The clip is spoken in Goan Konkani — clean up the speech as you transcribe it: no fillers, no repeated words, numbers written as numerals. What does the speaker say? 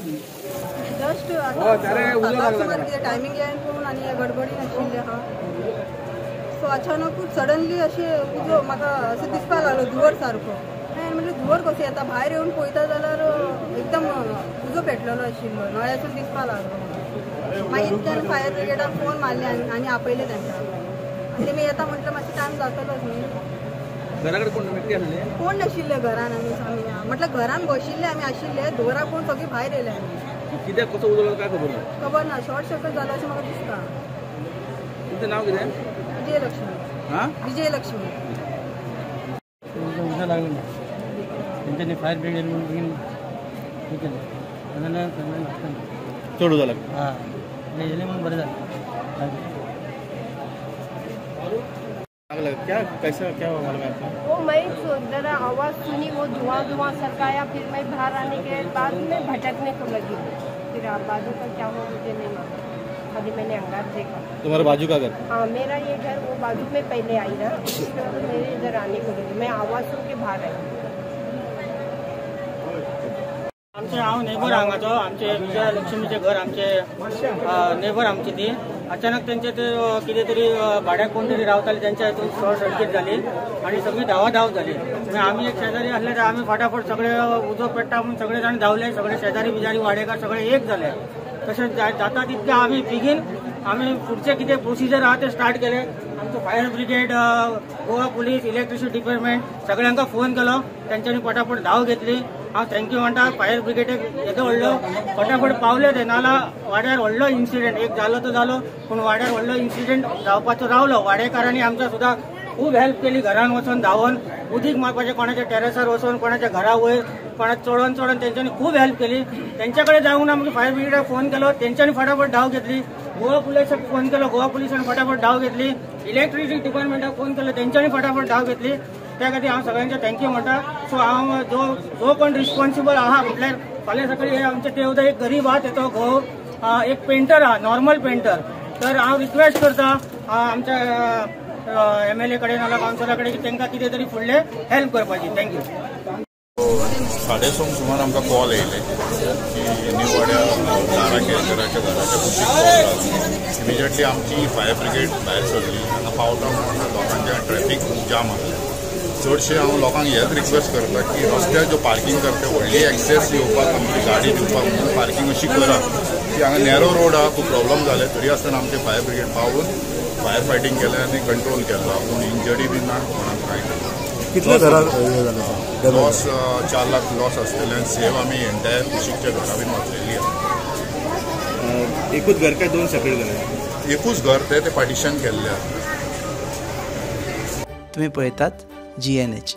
जस्ट टायमिंग येवन पळोवन आनी गडबडीन आशिल्लें आहा. सो अचानकूच सडनली अशें उजो म्हाका अशें दिसपाक लागलो धुंवर सारको. हांवें म्हणलें धुंवर कसो येता, भायर येवन पळयता जाल्यार एकदम उजो पेटलेलो आशिल्लो, नळ्यासून दिसपाक लागलो. मागीर इतल्यान फायर ब्रिगेडाक फोन मारले आनी आपयले तांकां. आनी तेमी येता म्हटल्यार मातशें टायम जातलोच न्ही. कोण नाशिल्ले घरान, आमी म्हटल्यार घरान बशिल्ले आमी आशिल्ले, धुंवराक पळोवन सगळीं भायर येयले आमी. कित्याक कसो उजो लागलो काय खबर ना? खबर ना, शॉर्ट सर्किट जालो अशें म्हाका दिसता. तुमचें नांव कितें? विजयलक्ष्मी. हां, विजयलक्ष्मी. उजो लागलो ना तेंच्यांनी फायर ब्रिगेड म्हणून बेगीन हें केलें, नाजाल्यार सगळें नासतालें. चड उजो लागलो. हां, येयलें म्हणून बरें जालें. क्या कैसा क्या हुआ मालूम है आपको? वो मैं जरा आवाज़ सुनी, वो धुआं धुआं सरकाया, फिर मैं बाहर आने के बाद में भटकने को लगी. फिर आप बाजू का क्या हुआ मुझे नहीं मालूम, खाली मैंने अंगार देखा. तुम्हारा बाजू का घर? हाँ, मेरा ये घर वो बाजू में पहले आई ना, उसके बाद मेरे इधर आने को लगी. मैं आवाज़ सुन के बाहर आई. आमचे हांव नेबर हांगाचो, आमचे विजयलक्ष्मीचें घर आमचे नेबर आमची ती. अचानक तेंचे ते कितें तरी भाड्याक कोण तरी रावताले, तेंच्या हितून शॉर्ट सर्कीट जाली आनी सगळी धांवाधांव जाली. मागीर आमी एक शेजारी आसले तर आमी फटाफट सगळे उजो पेट्टा म्हणून सगळे जाण धांवले, सगळे शेजारी बिजारी वाडेकार सगळे एक जाले. तशेंच जाता तितके आमी बेगीन आमी फुडचे कितें प्रोसिजर आहा ते स्टार्ट केले. आमचो fire brigade, Goa police, electricity department सगळ्यांका फोन केलो, तेंच्यांनी फटाफट धांव घेतली. हांव thank you म्हणटा फायर ब्रिगेडेक येदो व्हडलो फटाफट पावले ते, नाजाल्यार वाड्यार व्हडलो इन्सिडेंट एक जालो तो जालो, पूण वाड्यार व्हडलो इन्सिडेंट जावपाचो रावलो. वाडेकारांनी आमच्या सुद्दां खूब हेल्प केली, घरान वचून धांवन उदीक मारपाचें, कोणाच्या टेरेसार वचून, कोणाच्या घरा वयर, कोणा चडोन चडोन तेंच्यांनी खूब हेल्प केली. तेंच्या कडेन जावंक ना, मागीर फायर ब्रिगेडाक फोन केलो, तेंच्यांनी फटाफट धांव घेतली. गोवा पुलिसाक फोन केलो, गोवा पुलिसान फटाफट धांव घेतली. इलेक्ट्रिसिटी डिपार्टमेंटाक फोन केलो, तेंच्यांनी फटाफट धांव घेतली. त्या खातीर हांव सगळ्यांचे thank you म्हणटा. सो हांव जो जो कोण रिस्पॉन्सिबल आहा म्हटल्यार फाल्यां सकाळी हे आमचे ते एक गरीब आहा, तेचो घोव एक पेंटर आहा, नॉर्मल पेंटर. तर हांव रिक्वेस्ट करता आमच्या MLA कडेन नाल्यार कावन्सिलरा कडेन की तांकां कितें तरी फुडलें हेल्प करपाची. Thank you. 6:30 सुमार आमकां कॉल येयले की निवाड्या लारा केरकराच्या घराच्या कुशीक कॉल आलो. इमिजिएटली आमची फायर ब्रिगेड भायर सरली. हांगा पावता म्हणून लोकांचें ट्रॅफिक जाम आसलें. चडशें हांव लोकांक हेच रिक्वेस्ट करता की रस्त्यार ज्यो पार्किंग करता व्हडली एक्सेस येवपाक आमची गाडी दिवपाक म्हणून पार्किंग अशी करा की हांगा नॅरो रोड आहा, खूब प्रॉब्लम जाले तरी आसतना आमचे फायर ब्रिगेड पावून फायर फायटींग केलें आनी कंट्रोल केलो. पूण इंजरी बी ना कोणाक कांय ना. कितले घरां लॉस 4 लाख लॉस आसतले आनी सेव आमी एंटायर कुशीकच्या घरां बीन वाचलेली आहा. एकूच घर काय दोन सेपरेट घरां? एकूच घर ते पार्टिशन केल्लें आहा. तुमी पळयतात GNH.